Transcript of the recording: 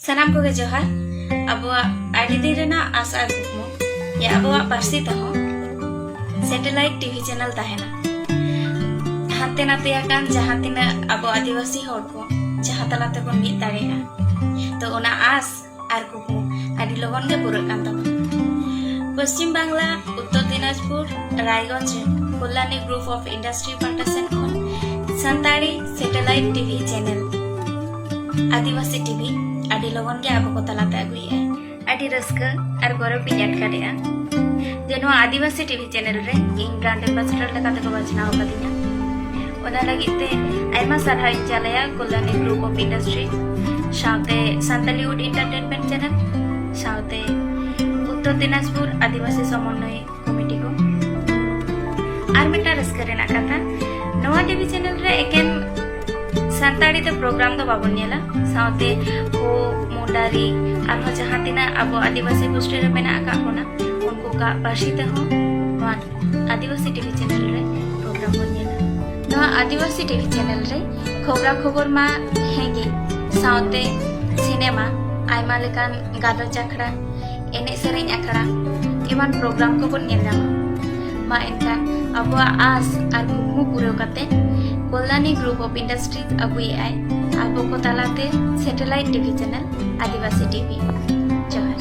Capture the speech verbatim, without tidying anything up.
ᱥᱟᱱᱟᱢ ᱠᱚᱜᱮ ᱡᱚᱦᱟᱨ᱾ ᱟᱵᱚᱣᱟᱜ ᱟᱹᱰᱤ ᱫᱤᱱ ᱨᱮᱱᱟᱜ ᱟᱥ ᱟᱨ ᱠᱩᱠᱢᱩ ᱡᱮ ᱟᱵᱚᱣᱟᱜ ᱯᱟᱹᱨᱥᱤ ᱛᱮᱦᱚᱸ satellite TV channel ᱛᱟᱦᱮᱱᱟ᱾ ᱦᱟᱱᱛᱮ ᱱᱟᱛᱮ ᱟᱠᱟᱱ ᱡᱟᱦᱟᱸ ᱛᱤᱱᱟᱹᱜ ᱟᱵᱚ ᱟᱹᱫᱤᱵᱟᱹᱥᱤ ᱦᱚᱲ ᱠᱚ ᱡᱟᱦᱟᱸ ᱛᱟᱞᱟ ᱛᱮᱵᱚᱱ ᱢᱤᱫ ᱫᱟᱲᱮᱭᱟᱜᱼᱟ, ᱛᱚ ᱚᱱᱟ ᱟᱥ ᱟᱨ ᱠᱩᱠᱢᱩ ᱟᱹᱰᱤ ᱞᱚᱜᱚᱱ ᱜᱮ ᱯᱩᱨᱟᱹᱜ ᱠᱟᱱ ᱛᱟᱵᱚᱱᱟ᱾ ᱯᱚᱥᱪᱤᱢ ᱵᱟᱝᱞᱟ, ᱩᱛᱛᱚᱨ ᱫᱤᱱᱟᱡᱽᱯᱩᱨ, ᱨᱟᱭᱜᱚᱸᱡᱽ ᱨᱮ ᱠᱚᱞᱞᱟᱱᱤ Group of Industry ᱯᱟᱦᱴᱟ ᱥᱮᱱ ᱠᱷᱚᱱ ᱥᱟᱱᱛᱟᱲᱤ satellite TV channel ᱟᱹᱫᱤᱵᱟᱹᱥᱤ TV ᱟᱹᱰᱤ ᱞᱚᱜᱚᱱ ᱜᱮ ᱟᱵᱚ ᱠᱚ ᱛᱟᱞᱟᱛᱮ ᱟᱹᱜᱩᱭᱮᱫᱼᱟ᱾ ᱟᱹᱰᱤ ᱨᱟᱹᱥᱠᱟᱹ ᱟᱨ ᱜᱚᱨᱚᱵᱽ ᱤᱧ ᱟᱴᱠᱟᱨᱮᱜᱼᱟ ᱡᱮ ᱱᱚᱣᱟ ᱟᱹᱫᱤᱵᱟᱹᱥᱤ TV channel ᱨᱮ ᱤᱧ brand ambassador ᱞᱮᱠᱟ ᱛᱮᱠᱚ ᱵᱟᱪᱷᱱᱟᱣ ᱟᱠᱟᱫᱤᱧᱟ᱾ ᱚᱱᱟ ᱞᱟᱹᱜᱤᱫ ᱛᱮ ᱟᱭᱢᱟ ᱥᱟᱨᱦᱟᱣ ᱤᱧ ᱪᱟᱞᱟᱭᱟ ᱠᱚᱞᱞᱟᱱᱤ Group of Industry, ᱥᱟᱶᱛᱮ ᱥᱟᱱᱛᱟᱞᱤᱣᱩᱰ Entertainment channel, ᱥᱟᱶᱛᱮ ᱩᱛᱛᱚᱨ ᱫᱤᱱᱟᱡᱽᱯᱩᱨ ᱟᱹᱫᱤᱵᱟᱹᱥᱤ ᱥᱚᱢᱚᱱᱱᱚᱭ ᱠᱚᱢᱤᱴᱤ ᱠᱚ᱾ ᱟᱨ ᱢᱤᱫᱴᱟᱝ ᱨᱟᱹᱥᱠᱟᱹ ᱨᱮᱱᱟᱜ ᱠᱟᱛᱷᱟ, ᱱᱚᱣᱟ TV channel ᱨᱮ ᱮᱠᱮᱱ ᱥᱟᱱᱛᱟᱲᱤ ᱛᱮ program ᱫᱚ ᱵᱟᱵᱚᱱ ᱧᱮᱞᱟ, ᱥᱟᱶᱛᱮ ᱦᱳ, ᱢᱩᱱᱰᱟᱨᱤ, ᱟᱨᱦᱚᱸ ᱡᱟᱦᱟᱸ ᱛᱤᱱᱟᱹᱜ ᱟᱵᱚ ᱟᱹᱫᱤᱵᱟᱹᱥᱤ ᱜᱳᱥᱴᱤ ᱨᱮ ᱢᱮᱱᱟᱜ ᱟᱠᱟᱫ ᱵᱚᱱᱟ, ᱩᱱᱠᱩ ᱠᱚᱣᱟᱜ ᱯᱟᱹᱨᱥᱤ ᱛᱮᱦᱚᱸ ᱱᱚᱣᱟ ᱟᱹᱫᱤᱵᱟᱹᱥᱤ TV channel ᱨᱮ program ᱵᱚᱱ ᱧᱮᱞᱟ᱾ ᱱᱚᱣᱟ ᱟᱹᱫᱤᱵᱟᱹᱥᱤ TV channel ᱨᱮ ᱠᱷᱚᱵᱽᱨᱟ ᱠᱷᱚᱵᱚᱨ ᱢᱟ ᱦᱮᱸᱜᱮ, ᱥᱟᱶᱛᱮ ᱥᱤᱱᱮᱢᱟ, ᱟᱭᱢᱟ ᱞᱮᱠᱟᱱ ᱜᱟᱞᱚᱪ ᱟᱠᱷᱲᱟ, ᱮᱱᱮᱡ ᱥᱮᱨᱮᱧ ᱟᱠᱷᱲᱟ ᱮᱢᱟᱱ program ᱠᱚᱵᱚᱱ ᱧᱮᱞ ᱧᱟᱢᱟ᱾ ᱢᱟ ᱮᱱᱠᱷᱟᱱ ᱟᱵᱚᱣᱟᱜ ᱟᱥ ᱟᱨ ᱠᱩᱠᱢᱩ ᱯᱩᱨᱟᱹᱣ ᱠᱟᱛᱮ ᱠᱚᱞᱞᱟᱱᱤ Group of Industries ᱟᱹᱜᱩᱭᱮᱫᱼᱟᱭ ᱟᱵᱚ ᱠᱚ ᱛᱟᱞᱟᱛᱮ satellite TV channel ᱟᱹᱫᱤᱵᱟᱹᱥᱤ TV᱾ ᱡᱚᱦᱟᱨ᱾